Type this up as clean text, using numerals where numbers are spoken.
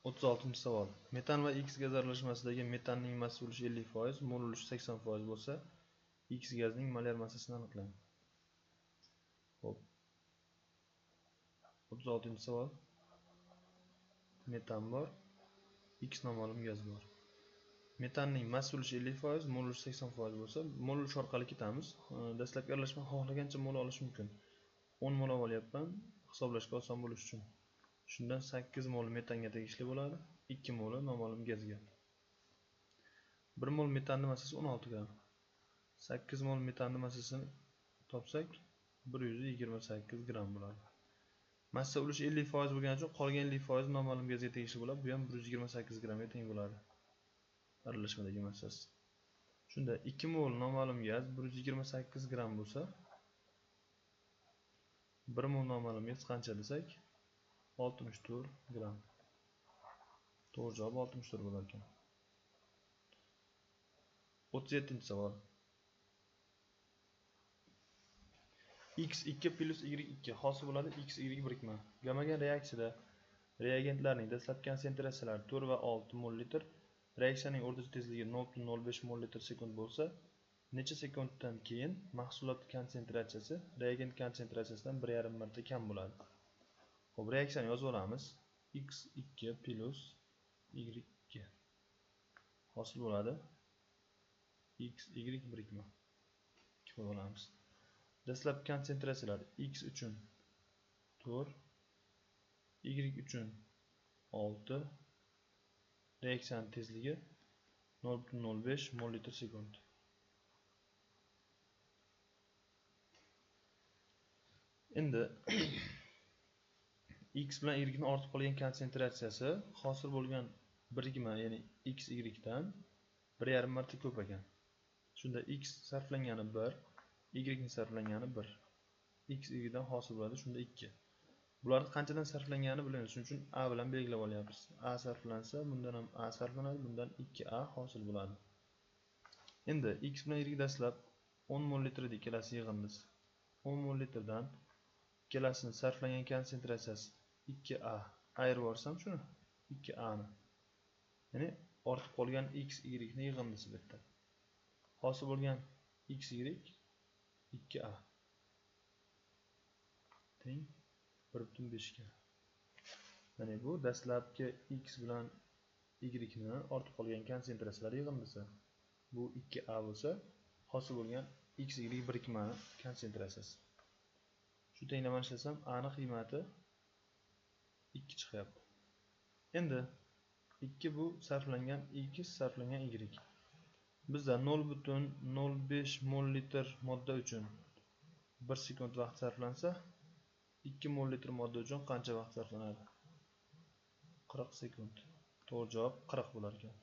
36-savol. Metan va X gaz aralashmasidagi metanning massa ulushi 50%, mol ulushi 80% bo'lsa, X gazning molyar massasini aniqlang. Xo'p. 36-savol. Metan bor, X noma'lum gaz bor. Metanning massa ulushi 50%, mol ulushi 80% bo'lsa, mol ulushi orqali ketamiz. Dastlabki aralashma xohlagancha mol olish mumkin. 10 mol olyapman, hisoblashga oson bo'lishi uchun. Shundan 8 mol metanga tegishli bo'ladi, 2 moli noma'lum gazga. 1 mol metanning massasi 16 gramm. 8 mol metanning massasini topsak 128 gramm bo'ladi. Massa ulushi 50% bo'lgani uchun qolgan 50% noma'lum gazga tegishli bo'ladi. Bu ham 128 grammga teng bo'ladi. Aralashmadagi massasi. Shunda 2 mol noma'lum gaz 128 gramm bo'lsa, 1 mol noma'lum gaz qancha desak, 64 gramm. To'g'ri javob 64 bo'lar ekan. 37-savol. X2 plus Y2 hosil bo'ladi XY birikma. Gomogen reaksiyada reagentlarning dastlabki konsentratsiyalari 4 va 6 mol litr, reaksiyaning o'rtacha tezligi 0.05 mol litr sekund bo'lsa, necha sekunddan keyin mahsulot konsentratsiyasi reagent konsentratsiyasidan 1,5 marta kam bo'ladi? Xo'p, reaksiyani yozib olamiz. X2 plus Y2 hosil bo'ladi XY birikma. 2 qo'yib olamiz. Dastlabki konsentratsiyalar X uchun 4, Y uchun 6, reaksiyaning tezligi 0.05 mol litr sekund. Endi X bilan Y ni ortib qolgan konsentratsiyasi hosil bo'lgan birikma, ya'ni XY dan 1,5 marta ko'p ekan. Shunda X sarflangani 1, Y ni sarflangani 1. X Y dan hosil bo'ladi, shunda 2. Bularni qanchadan sarflanganini bilamiz. Shuning uchun A bilan belgilab olyapmiz. A sarflansa, bundan ham A sarflanadi, bundan 2A hosil bo'ladi. Endi X bilan Y dastlab 10 mol litr ikkalasi yig'indisi. 10 mol litrdan ikkalasini sarflangan konsentratsiyasi 2A ayirib yuborsam shuni 2A ni. Ya'ni ortib qolgan X Y ni yig'indisi bu yerda. Hosil bo'lgan X Y 2A teng 1.5 ga. Ya'ni bu dastlabki X bilan Y ni ortib qolgan konsentratsiyalar yig'indisi. Bu 2A bo'lsa, hosil bo'lgan X Y birikma konsentratsiyasi. Shu tenglamani ishlasam A ni qiymati 2 chiqyapti. Endi 2 bu sarflangan X, sarflangan Y. Bizda 0.05 mol litr modda uchun 1 sekund vaqt sarflansa, 2 mol litr modda uchun qancha vaqt sarflanadi? 40 sekund. To'g'ri javob 40 bo'lar ekan.